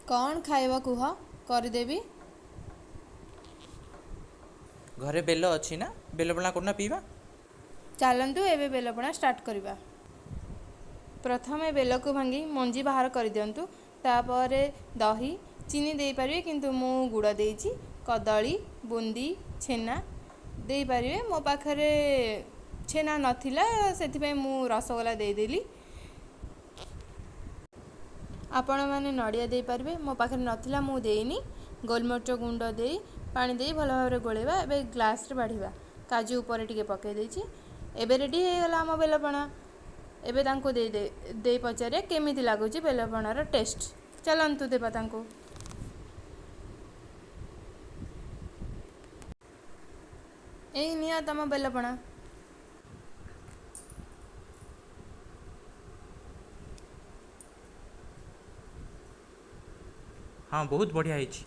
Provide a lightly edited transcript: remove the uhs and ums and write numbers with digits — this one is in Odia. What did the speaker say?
କ'ଣ ଖାଇବ କୁହ, କରିଦେବି। ଘରେ ବେଲ ଅଛି ନା? ବେଲପଣା କରୁନା ପିଇବା। ଚାଲନ୍ତୁ, ଏବେ ବେଲପଣା ଷ୍ଟାର୍ଟ କରିବା। ପ୍ରଥମେ ବେଲକୁ ଭାଙ୍ଗି ମଞ୍ଜି ବାହାର କରିଦିଅନ୍ତୁ। ତାପରେ ଦହି, ଚିନି ଦେଇପାରିବେ, କିନ୍ତୁ ମୁଁ ଗୁଡ଼ ଦେଇଛି। କଦଳୀ, ବୁନ୍ଦି, ଛେନା ଦେଇପାରିବେ। ମୋ ପାଖରେ ଛେନା ନଥିଲା, ସେଥିପାଇଁ ମୁଁ ରସଗୋଲା ଦେଇଦେଲି। ଆପଣମାନେ ନଡ଼ିଆ ଦେଇପାରିବେ, ମୋ ପାଖରେ ନଥିଲା, ମୁଁ ଦେଇନି। ଗୋଲମରିଚ ଗୁଣ୍ଡ ଦେଇ, ପାଣି ଦେଇ ଭଲ ଭାବରେ ଗୋଳେଇବା। ଏବେ ଗ୍ଲାସ୍ରେ ବାଢ଼ିବା। କାଜୁ ଉପରେ ଟିକେ ପକାଇ ଦେଇଛି। ଏବେ ରେଡ଼ି ହେଇଗଲା ଆମ ବେଲପଣା। ଏବେ ତାଙ୍କୁ ଦେଇ ଦେଇ ପଚାରିବା କେମିତି ଲାଗୁଛି ବେଲପଣାର ଟେଷ୍ଟ। ଚାଲନ୍ତୁ ଦେବା ତାଙ୍କୁ। ଏଇ ନିଅ ତମ ବେଲପଣା। ହଁ, ବହୁତ ବଢ଼ିଆ ହେଇଛି।